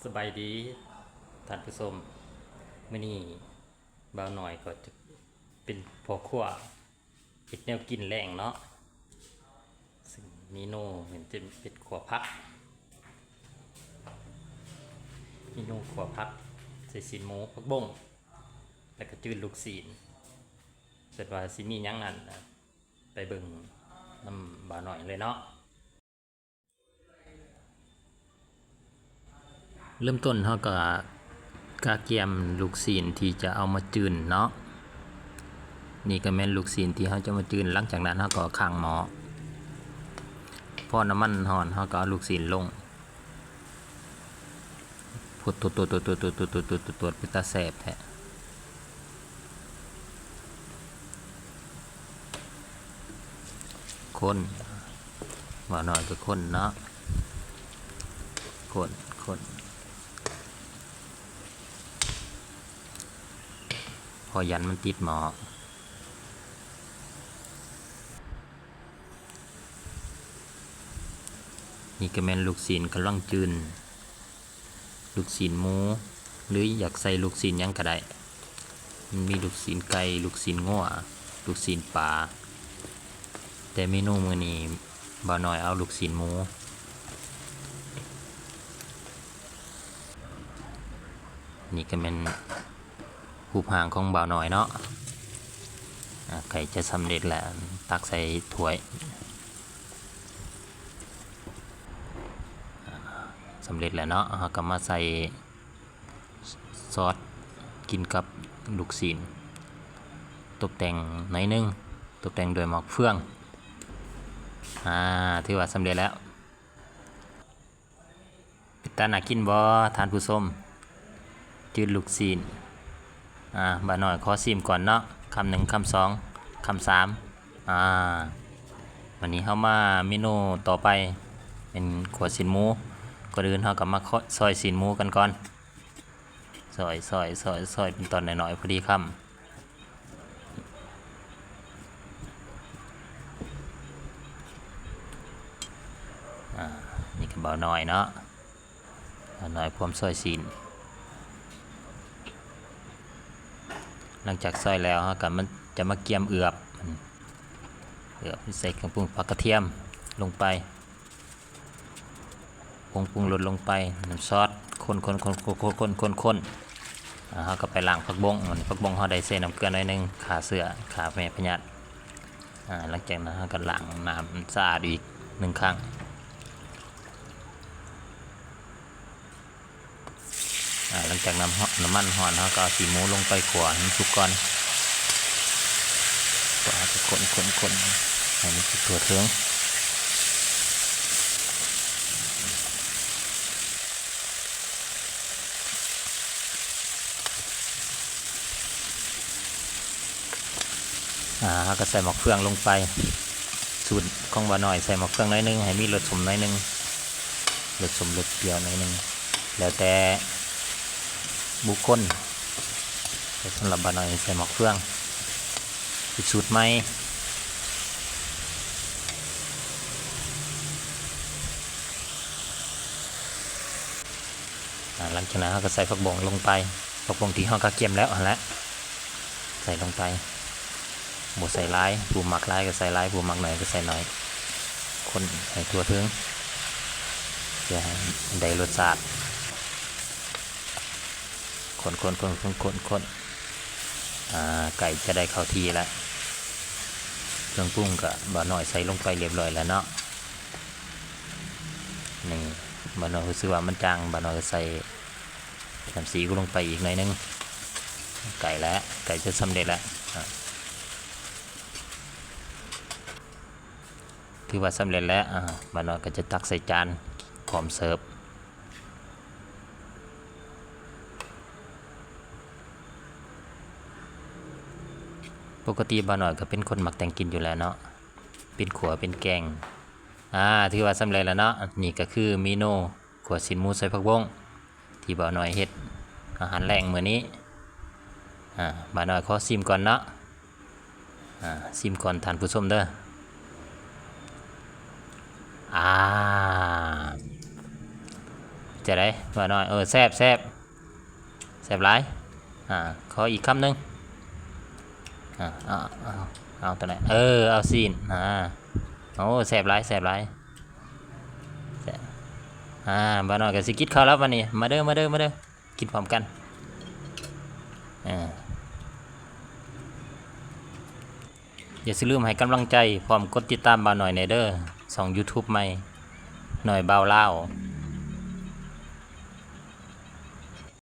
ສະບາຍດີທ່ານຜູ້ຊົມ, ມື້ນີ້ບ່າວນ້ອຍກໍຈະເປັນພໍ່ຄົວເຮັດແນວກິນແລງເນາະ. ເຊິ່ງເມນູເປັນ ເປັນຂົ້ວຜັກ, ເມນູຂົ້ວຜັກໃສ່ຊີ້ນໝູ ຜັກບົ້ງ ແລ້ວກໍຈືນລູກຊີ້ນ. ເຊິ່ງວ່າຊິມີຫຍັງນັ້ນ ໄປເບິ່ງນຳບ່າວນ້ອຍເລີຍເນາະ. ເລີ່ມຕົ້ນເຮົາກໍກະກຽມລູກຊີ້ນທີ່ຈະເອົາມາຈືນເນາະ. ນີ້ກໍແມ່ນລູກຊີ້ນທີ່ເຮົາຈະມາຈືນ, ຫຼັງຈາກນັ້ນເຮົາກໍຂ້າງໝໍ້, ພໍນ້ຳມັນຮ້ອນເຮົາກໍເອົາລູກຊີ້ນລົງ. ໂພດ ໂຕດ ໂຕດ ເປັນຕາແຊບແທ້. ຄົນ ບ່າວນ້ອຍກໍຄົນເນາະ, ຄົນ ຄົນ ພໍຢ້ານມັນຕິດໝໍ້. ນີ້ກໍແມ່ນລູກຊີ້ນກຳລັງຈືນ, ລູກຊີ້ນໝູ ຫຼື ຢາກໃສ່ລູກຊີ້ນຫຍັງກໍໄດ້, ມັນມີລູກຊີ້ນໄກ່, ລູກຊີ້ນງົວ, ລູກຊີ້ນປາ, ແຕ່ເມນູມື້ນີ້ບ່າວນ້ອຍເອົາລູກຊີ້ນໝູ. ນີ້ກໍແມ່ນຮູບຮ່າງຂອງບ່າວນ້ອຍເນາະ. ອາ ໃກ້ຈະສຳເລັດແລ້ວ, ຕັກໃສ່ຖ້ວຍ. ອາ ສຳເລັດແລ້ວເນາະ, ເຮົາກໍມາໃສ່ຊອດກິນກັບລູກຊີ້ນ, ຕົບແຕ່ງໜ້ອຍໜຶ່ງ, ຕົບແຕ່ງດ້ວຍໝາກເຟືອງ. ອາ ຖືວ່າສຳເລັດແລ້ວ. ເປັນຕາໜ້າກິນບໍ່ທ່ານຜູ້ຊົມ? ຈືນລູກຊີ້ນ. ອາ ບ່າວນ້ອຍຂໍຊີມກ່ອນເນາະ, ຄຳໜຶ່ງ, ຄຳສອງ, ຄຳສາມ. ອາ ບາດນີ້ເຮົາມາເມນູຕໍ່ໄປ ເປັນຂົ້ວຊີ້ນໝູ. ກ່ອນອື່ນເຮົາກໍມາຊອຍຊີ້ນໝູກັນກ່ອນ. ຊອຍ ຊອຍ ຊອຍ ຊອຍເປັນຕອນນ້ອຍໆ ພໍດີຄຳ. ອາ ນີ້ກໍບ່າວນ້ອຍເນາະ, ບ່າວນ້ອຍພວມຊອຍຊີ້ນ. ຫຼັງຈາກຊອຍແລ້ວ ເຮົາກໍມາ ຈະມາກຽມເອືອບ, ເອືອບໃສ່ເຄື່ອງປຸງ, ຜັກກະທຽມລົງໄປ. ຜົງປຸງລົດລົງໄປ, ນ້ຳຊອດ, ຄົນໆໆໆໆ. ອາ ເຮົາກໍໄປລ້າງຜັກບົ້ງ. ມັນ ຜັກບົ້ງເຮົາໄດ້ໃສ່ນ້ຳເກືອໜ້ອຍໜຶ່ງ ຂ້າເຊື້ອ ຂ້າແມ່ພະຍາດ. ອາ ຫຼັງຈາກນັ້ນເຮົາກໍລ້າງນ້ຳສະອາດອີກໜຶ່ງຄັ້ງ. ອາ ຫຼັງຈາກນ້ຳ ນ້ຳມັນຮ້ອນ ເຮົາກໍເອົາຊີ້ນໝູລົງໄປຂົ້ວໃຫ້ມັນສຸກກ່ອນ. ກໍເຮົາກໍຄົນໆໆ ໃຫ້ມັນສຸກທົ່ວເຖິງ. ອາ ເຮົາກໍໃສ່ໝາກເຟືອງລົງໄປ. ສູດຂອງບ່າວນ້ອຍໃສ່ໝາກເຟືອງໜ້ອຍໜຶ່ງ ໃຫ້ມີລົດສົ້ມໜ້ອຍໜຶ່ງ, ລົດສົ້ມລົດປ່ຽວໜ້ອຍໜຶ່ງ ແລ້ວແຕ່ບຸກຄົນ. ແຕ່ສຳລັບບ່າວນ້ອຍໃສ່ໝາກເຟືອງ ເປັນສູດໃໝ່. ອາ ຫຼັງຈາກນັ້ນເຮົາກໍໃສ່ຜັກບົ້ງລົງໄປ, ຜັກບົ້ງທີ່ເຮົາກະກຽມແລ້ວຫັ້ນແຫຼະ ໃສ່ລົງໄປ. ບໍ່ໃສ່ຫຼາຍ, ຜູ້ມັກຫຼາຍກໍໃສ່ຫຼາຍ, ຜູ້ມັກໜ້ອຍກໍໃສ່ໜ້ອຍ. ຄົນໃຫ້ທົ່ວເຖິງ ເພື່ອໃຫ້ໄດ້ລົດຊາດ. ຄົນໆໆໆໆ ອາ ໃກ້ຈະໄດ້ເຂົ້າທີ່ແລ້ວ. ເຄື່ອງປຸງກະບ່າວນ້ອຍໃສ່ລົງໄປລຽບລ້ອຍແລ້ວເນາະ. ນີ້ ບ່າວນ້ອຍຮູ້ສຶກວ່າມັນຈາງ, ບ່າວນ້ອຍກໍໃສ່ນ້ຳຊີອິ້ວລົງໄປອີກໜ້ອຍໜຶ່ງ. ໃກ້ແລ້ວ, ໃກ້ຈະສຳເລັດແລ້ວ. ອາ ຖືວ່າສຳເລັດແລ້ວ. ອາ ບ່າວນ້ອຍກໍຈະຕັກໃສ່ຈານ ພ້ອມເສີບ. ປົກກະຕິບ່າວນ້ອຍກໍເປັນຄົນມັກແຕ່ງກິນຢູ່ແລ້ວເນາະ, ເປັນຂົ້ວເປັນແກງ. ອາ ຖືວ່າສຳເລັດແລ້ວເນາະ. ນີ້ກໍຄືເມນູຂົ້ວຊີ້ນໝູໃສ່ຜັກບົ້ງ ທີ່ບ່າວນ້ອຍເຮັດອາຫານແລງມື້ນີ້. ອາ ບ່າວນ້ອຍຂໍຊີມກ່ອນເນາະ. ອາ ຊີມກ່ອນທ່ານຜູ້ຊົມເດີ. ອາ ຈະໄດ້ ບ່າວນ້ອຍ. ເອີ ແຊບ ແຊບ ແຊບຫຼາຍ. ອາ ຂໍອີກຄຳໜຶ່ງ. ອາ ເອົາ ເອົາ ເອົາຕົວນັ້ນ. ເອີ ເອົາຊີ້ນ. ອາ ໂອ້ ແຊບຫຼາຍ ແຊບຫຼາຍ. ອາ ບ່າວນ້ອຍກໍຊິກິນເຂົ້າແລ້ວບັດນີ້. ມາເດີ ມາເດີ ມາເດີ ກິນພ້ອມກັນ. ອາ ຢ່າຊິລືມໃຫ້ກຳລັງໃຈ ພ້ອມກົດຕິດຕາມບ່າວນ້ອຍແດ່ເດີ ຊ່ອງຢູທູບໃໝ່ ນ້ອຍບ່າວລາວ.